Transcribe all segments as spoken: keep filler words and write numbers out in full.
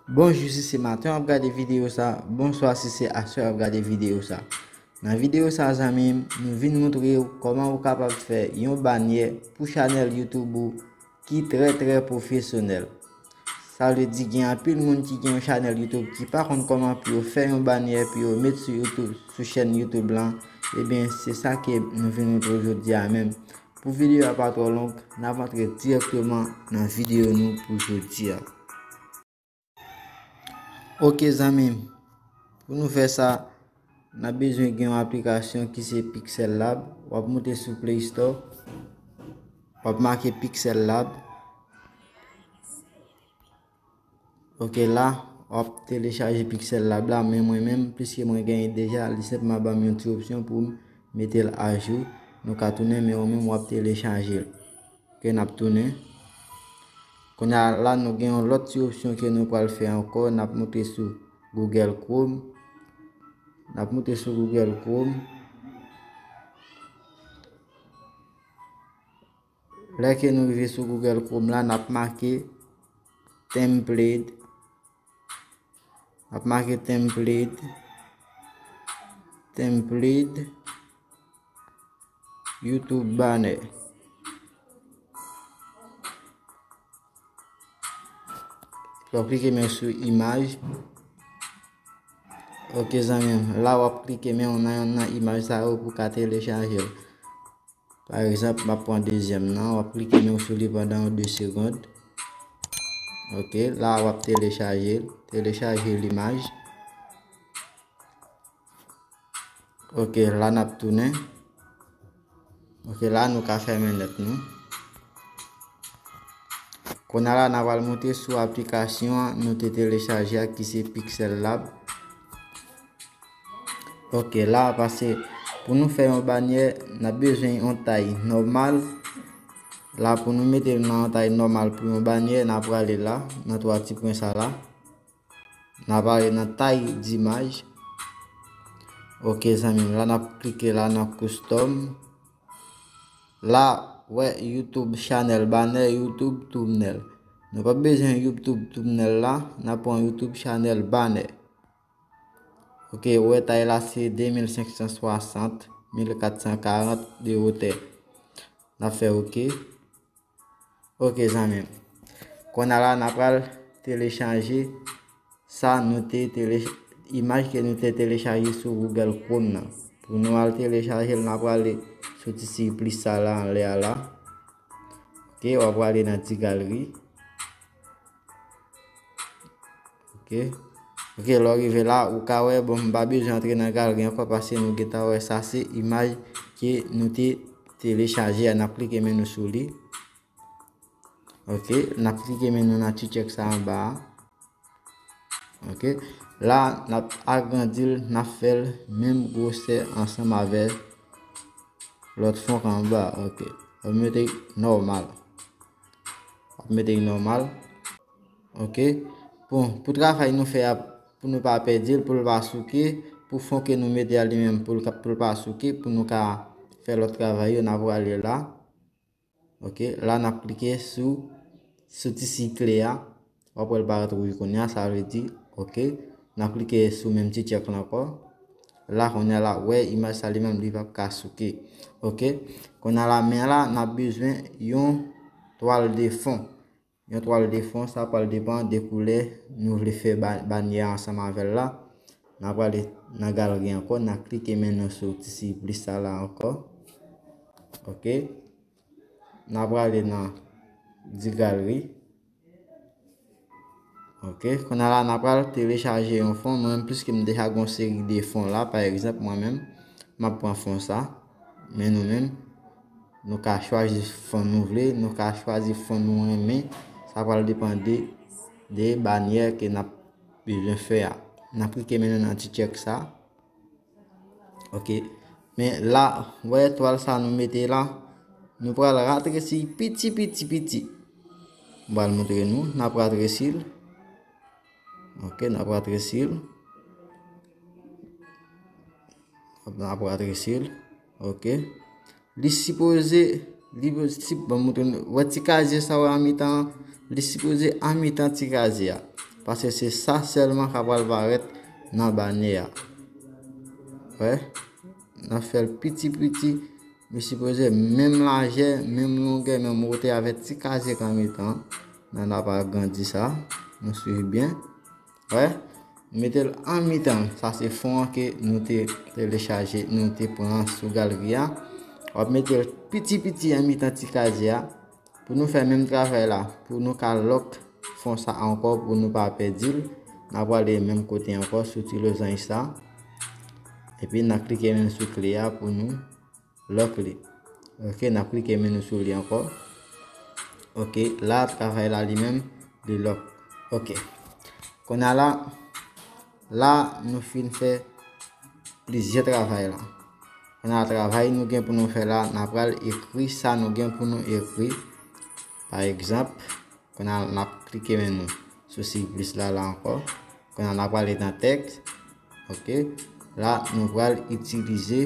Bonjou, si se maten w ap gade videyo sa, bonswa si se aswè w ap gade videyo sa. Nan videyo sa, zanmi m, nou vin montre w kòman ou kapab fè yon banyè pou chanèl YouTube ou ki trè, trè pwofesyonèl. Sa vle di gen anpil moun ki gen yon chanèl YouTube ki pa konn kòman pou yo fè yon banyè pou yo met sou YouTube, sou chèn YouTube lan. Ebyen, se sa ke nou vin montre w jodi a menm. Pou videyo a pa twò long, n ap antre dirèkteman nan videyo nou pou jodi a. Ok, zanmi m, pou nou fè sa, n ap bezwen gen yon aplikasyon ki se Pixel Lab. W ap moute sou Play Store, w ap make Pixel Lab. Ok, la, w ap telechaje Pixel Lab la, men mwen menm, piske mwen genyen deja, li senpman ban m yon ti opsyon pou m mete l ajou. Nou ka tounen, men ou menm, w ap telechaje l. Ok, n ap tounen. Kounye a la, nou gen yon lòt ti opsyon ke nou pral fè ankò. N ap moute sou Google Chrome. N ap moute sou Google Chrome. Lè ke nou rive sou Google Chrome la, n ap make template. N ap make template. Template. YouTube banner. W ap klike men sou imaj. Ok, zanmi m. La, w ap klike men yon nan yon nan imaj sa yo pou w ka telechaje l. Pa egzanp, m ap pran dezyèm nan. W ap klike men sou li pandan yon de segond. Ok, la, w ap telechaje l. Telechaje limaj. Ok, la n ap tounen. Ok, la nou ka fèmen nèt nou. Kounye a la, n a pral moute sou aplikasyon an nou te telechaje a ki se Pixel Lab. Ok, la, pase pou nou fè yon banyè, n ap bezwen yon tay nòmal. La, pou nou mete l nan yon tay nòmal pou yon banyè, n a prale la, nan twa ti pwen sa la. N a prale nan tay dimaj. Ok, zanmi m, la n ap klike la nan custom. La, wè YouTube channel banner, YouTube thumbnail. Nou pa bezwen YouTube thumbnail la, n a pran YouTube channel banner. Ok, wè tay la se de mil senk san swasant, mil kat san karant de wotè. N ap fè ok. Ok, zanmi m. Kounye a la, n a pral telechaje sa nou te tele-, imaj ke nou te telechaje sou Google Chrome nan. Pou nou al telechaje l, n a prale sou ti siy plis sa la anlè a la. Ok, w ap prale nan ti galri. Ok. Ok, lè w rive la, ou ka wè, bon, m pa bezwen antre nan galri ankò paske nou gentan wè sa se imaj ke nou te telechaje a. N ap klike men nou sou li. Ok, n ap klike men nou nan ti tchèk sa anba a. Ok, la, n ap agrandi l, n ap fè l menm gwosè ansanm avè lòt fon k anba a. Ok, w ap mete nòmal. W ap mete nòmal. Ok. Bon, pou travay nou fè a, pou nou pa pèdi l, pou l pa souke, pou fon ke nou mete a li menm, pou l ka, pou l pa souke, pou nou ka fè lòt travay yo, n a prale la. Ok, la n ap klike sou, sou ti siy kle a. W ap wè l parèt wouj kounye a, sa vle di, ok. N ap klike sou menm ti tchèk la ankò. La, kounye a la, wè, imaj sa li menm, li p ap ka souke. Ok. Kounye a la, men la, n ap bezwen yon twal de fon. Yon twal de fon, sa pral depann de koulè nou vle fè ba-, banyè a ansanm avè l la. N a prale nan galeri ankò, n a klike men nou sou ti siy plis sa la ankò. Ok. N a prale nan di galeri. Ok. Kounye a la, n a pral telechaje yon fon. Mwen menm, piske m deja gen yon seri de fon la, pa egzanp, mwen menm, m ap pran fon sa. Men nou menm, nou ka chwazi fon nou vle, nou ka chwazi fon nou renmen. Sa pral depann de, de banyè ke n ap bezwen fè a. N ap klike men nou nan ti tchèk sa. Ok. Men la, wè twal sa nou mete la, nou pral ratresi piti, piti, piti. M pral montre nou, n ap ratresi l. Ok, n ap ratresi l. N ap ratresi l. Ok. Li sipoze, li si, bon, montre nou, wè ti kazye sa wè an mitan an, li sipoze an mitan ti kazye a. Paske se sa sèlman k ap pral parèt nan banyè a. Wè, n ap fè l piti piti. Li sipoze menm lajè, menm longè, menm wotè avèk ti kazye k an mitan. N ap agrandi sa. Nou swiv byen. Wè, mete l an mitan. Sa se fon an ke nou te telechaje, nou te pran sou galri a. W ap mete l piti piti an mitan ti kazye a. Pou nou fè menm travay la, pou nou ka lòk fon sa ankò, pou nou pa pèdi l, n a prale menm kote ankò sou ti lozanj sa. Epi n a klike menm sou kle a pou nou lòk li. Ok, n a klike menm sou li ankò. Ok, la travay la li menm, li lòk. Ok. Kounye a la, la nou fin fè plizyè travay la. Kounye a travay nou gen pou nou fè la, n a pral ekri sa nou gen pou nou ekri. Pa egzanp, kounye a n ap klike men nou sou sik plis la, la ankò. Kounye a n a prale nan tèks. Ok. La, nou pral itilize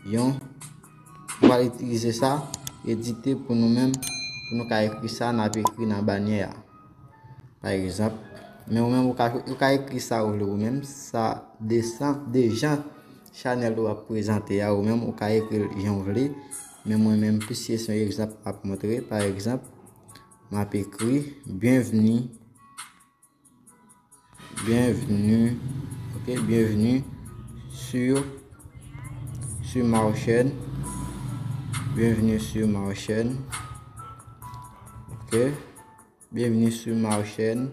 yon, nou pral itilize sa, edite pou nou menm, pou nou ka ekri sa n ap ekri nan banyè a. Pa egzanp, men ou menm ou ka, ou ka ekri sa ou vle ou menm, sa desan, de jan chanèl ou ap prezante a, ou menm ou ka ekri l jan ou vle, men mwen menm, piske se yon egzanp m ap montre, pa egzanp, m ap ekri, byenvni, byenvni, ok, byenvni sur, sur ma chaîne, byenvni sur ma chaîne, ok. Byenvni sou ma chaîne.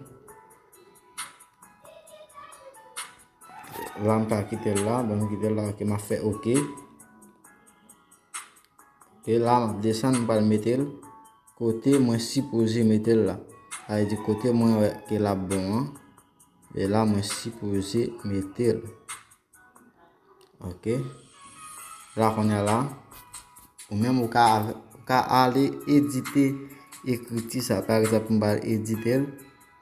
La, m ka kite l la. Bon, m kite l la, ok, m ap fè ok. E la, m ap desann, m pral mete l kote mwen sipoze mete l la. Sa vle di kote mwen wè ke l ap bon an. E la, mwen sipoze mete l. Ok. La, kounye a la, ou menm ou ka, ou ka ale edite ekriti sa. Pa egzanp, m pral edite l,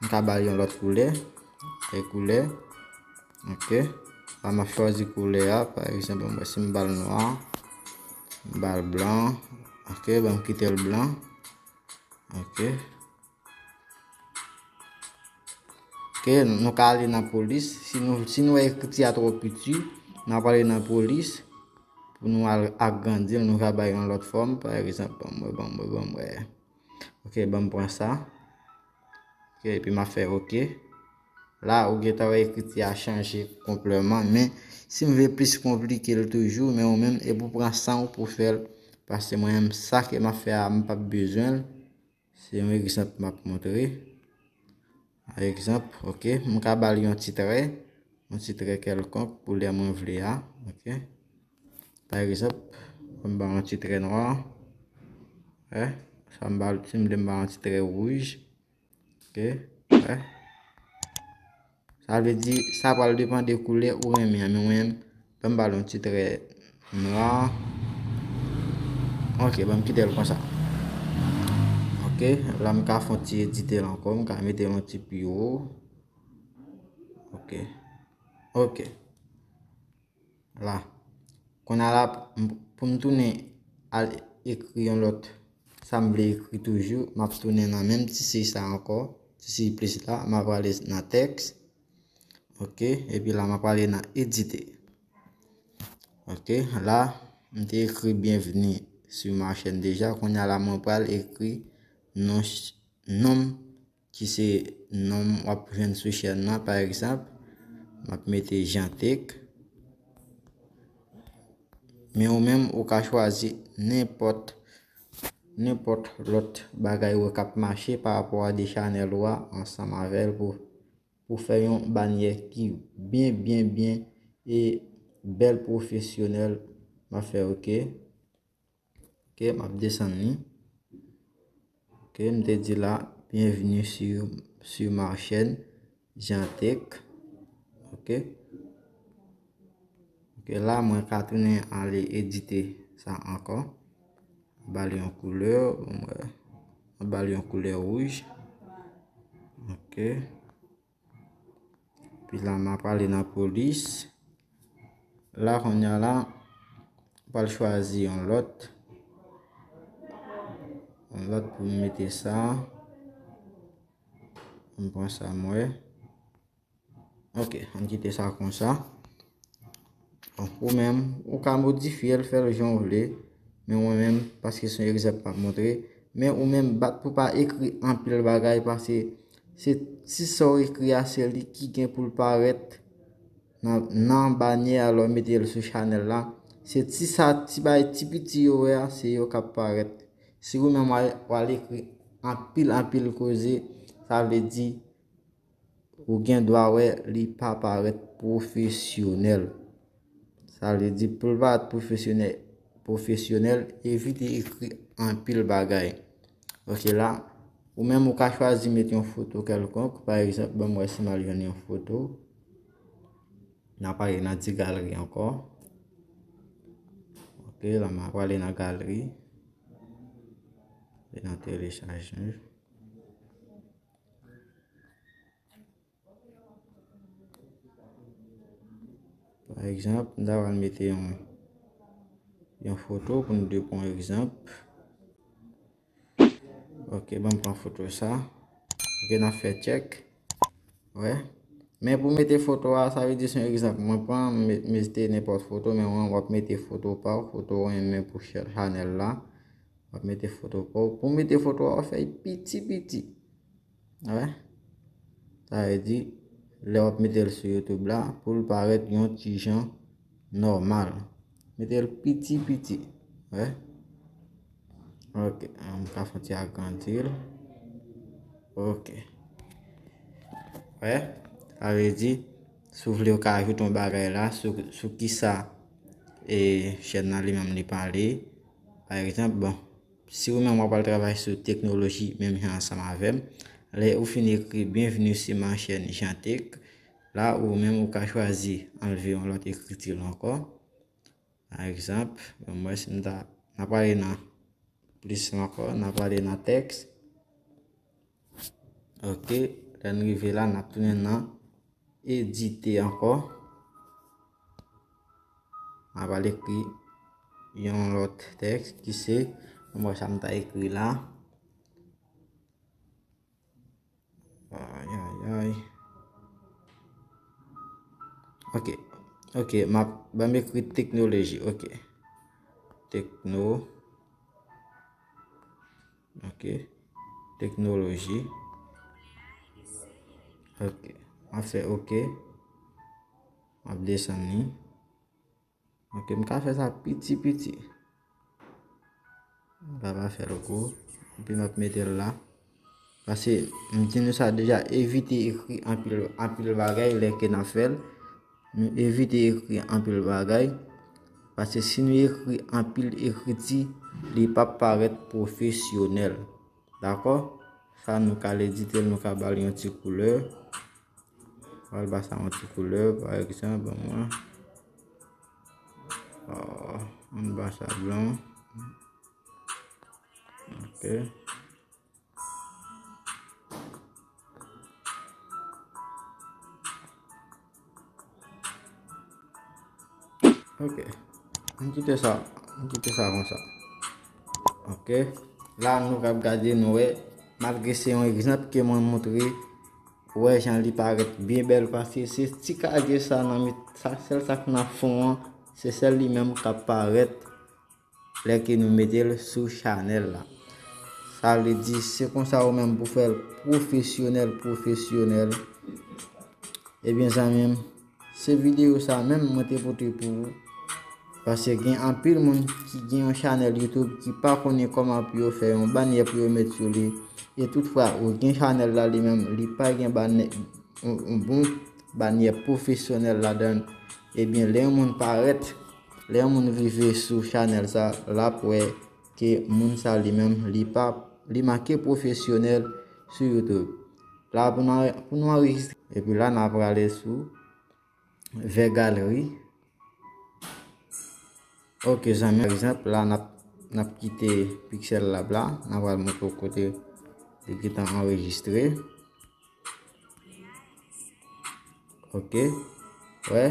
m ka ba l yon lòt koulè. E koulè. Ok. La, m ap chwazi koulè a. Pa egzanp, mwen, si m ba l nwa, m ba l blan. Ok, ban m kite l blan. Ok. Ok, nou ka ale nan polis. Si nou, si nou wè ekriti a twò piti, n ap ale nan polis pou nou al agrandi l, nou ka bay yon lòt fòm, pa egzanp, ban mwen, ban mwen, ban mwen. Ok, ban m pran sa. Ok, epi m ap fè ok. La, ou gentan wè ekriti a chanje konplètman, men si m vle plis konplike l toujou, men ou menm, epi w pran san w pou fè l, paske mwen menm, sa ke m ap fè a, m p ap bezwen l. Se yon egzanp m ap montre. Pa egzanp, ok, m ka ba l yon ti trè, yon ti trè kèlkonk pou lè mwen vle a, ok. Pa egzanp, m ba l yon ti trè nwa, eh, sa m ba l, si m vle m ba l yon ti trè wouj, ok, eh. Sa vle di, sa pral depann de koulè ou renmen an, men mwen, ban m ba l yon ti trè nwa. Ok, ban m kite l konsa. Ok, la m ka fè yon ti edite l ankò, m ka mete l yon ti pi wo. Ok. Ok. La. Kounye a la, m, pou m tounen al ekri yon lòt, sa m vle ekri toujou, m ap tounen nan menm ti siy sa ankò, ti siy plis la, m ap prale nan tèks. Ok, epi la, m ap prale nan edite. Ok, la, m te ekri byenvni sou ma chèn deja, kounye a la, mwen pral ekri non, non m ki se non m w ap jwenn sou chèn nan, pa egzanp, m ap mete Jeantech. Men ou menm, ou ka chwazi nenpòt, nenpòt lòt bagay ou wè k ap mache pa rapò a de chanèl ou a ansanm avè l pou, pou fè yon banyè ki byen, byen, byen e bèl pwofesyonèl. M ap fè ok. Ok, m ap desann li. Ok, m te di la, bienvenue sur, sur ma chaîne Jeantech. Ok. Ok, la, mwen ka tounen ale edite sa ankò. Ba li yon koulè, mwen, mwen ba li yon koulè wouj. Ok. Epi la, m ap prale nan polis. La, kounye a la, m pral chwazi yon lòt. Yon lòt pou m mete sa. M pran sa, m wè. Ok, ann kite sa konsa. Bon, ou menm, ou ka modifye l, fè l jan w vle. Men mwen menm, paske se yon egzanp m ap montre. Men ou menm, bat pou pa ekri anpil bagay, paske se ti sa w ekri a, se li ki gen pou l parèt nan, nan banyè a lè w mete l sou chanèl la. Se ti sa, ti bay, ti piti yo wè a, se yo k ap parèt. Si ou menm w al, w al ekri anpil, anpil koze, sa vle di, ou gen dwa wè li pa parèt pwofesyonèl. Sa vle di, pou l parèt pwofesyonèl, pwofesyonèl, evite ekri anpil bagay. Ok, la, ou menm ou ka chwazi met yon foto kèlkonk. Pa egzanp, ban m wè si m al jwenn yon foto. N a pale nan ti galri ankò. Ok, la m a prale nan galri. E nan telechaje. Pa egzanp, m ta pral mete yon, yon foto pou n de pran egzanp. Ok, ban m pran foto sa. Ok, n ap fè tchèk. Wè. Men pou mete foto a, sa vle di se yon egzanp. Mwen pran, m me-, mete nenpòt foto, men w ap mete foto pa w, foto w renmen pou cha-, chanèl la. W ap mete foto pa w. Pou mete foto a, w fè l piti piti. Wè. Sa vle di, lè w ap mete l sou YouTube la, pou l parèt yon ti jan nòmal. Mete l piti piti. Wè. Ok, m ka fè yon ti agrandi l. Ok. Wè. Sa vle di, si w vle, w ka ajoute yon bagay la, sou, sou kisa, e, chèn nan li menm li pale. Pa egzanp, bon, si ou menm w ap al travay sou teknoloji menm jan ansanm avè m, lè ou fin ekri "Bienvenue sur ma chaîne Jean Tech", la ou menm ou ka chwazi anlve yon lòt ekriti l ankò. Pa egzanp, ban m wè si m ta, n a prale nan plis ankò, n a prale nan tèks. Ok, lè n rive la, n ap tounen nan edite ankò. N a pral ekri yon lòt tèks ki se, ban m wè sa m ta ekri la. Ay, ay, ay. Ok. Ok, m ap, ban m ekri teknoloji. Ok. Tekno. Ok. Teknoloji. Ok. M ap fè ok. M ap desann li. Ok, m ka fè sa piti piti. M pa, pa fè l gwo. Epi m ap mete l la. Paske m di nou sa deja, evite ekri anpil, anpil bagay lè ke n ap fè l. Nou evite ekri anpil bagay. Paske si nou ekri anpil ekriti, li p ap parèt pwofesyonèl. Dakò? Sa nou ka edite l, nou ka ba l yon ti koulè. Pral ba sa yon ti koulè, pa egzanp, ban mwen. Ah, ann ba sa blan. Ok. Ok. Ann kite sa, ann kite sa konsa. Ok. La, nou k ap gade, nou wè, malgre se yon egzanp ke mwen montre, ou wè jan li parèt byen bèl, paske se ti kage sa nan mit-, sa, sèl sa k nan fon an, se sèl li menm k ap parèt lè ke nou mete l sou chanèl la. Sa vle di, se konsa ou menm pou fè l pwofesyonèl, pwofesyonèl. Ebyen, zanmi m, se videyo sa menm mwen te pote pou ou. Paske gen anpil moun ki gen yon chanèl YouTube ki pa konnen kòman pou yo fè yon banyè pou yo met sou li. E toutfwa, ou gen chanèl la li menm, li pa gen banyè, yon, yon bon banyè pwofesyonèl ladan l. Ebyen, lè yon moun parèt, lè yon moun rive sou chanèl sa, l ap wè ke moun sa li menm, li pa, li manke pwofesyonèl sou YouTube. La, pou nou, pou nou anrejistre. Epi la, n a prale sou vè galri. Ok, zanmi, pa egzanp, la, n ap, n ap kite Pixel Lab la. N a pral montre w kote li gentan anrejistre. Ok. Wè.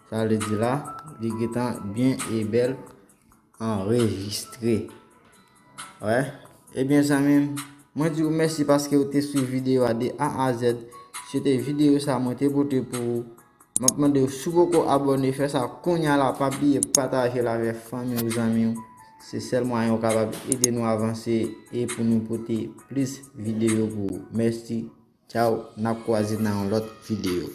Sa vle di la, li gentan byen e bèl anrejistre. Wè. Ebyen, zanmi m, Mwen di w mèsi paske w te swiv videyo a de A a Z. Se te videyo sa mwen te pote pou ou. M ap mande w, si w poko abòne, fè sa kounye a la, pa bliye pataje l avèk fanmi w, zanmi w. Se sèl mwayen w kapab ede nou avanse e pou nou pote plis videyo pou ou. Mèsi. Tchaw, n ap kwaze nan yon lòt videyo.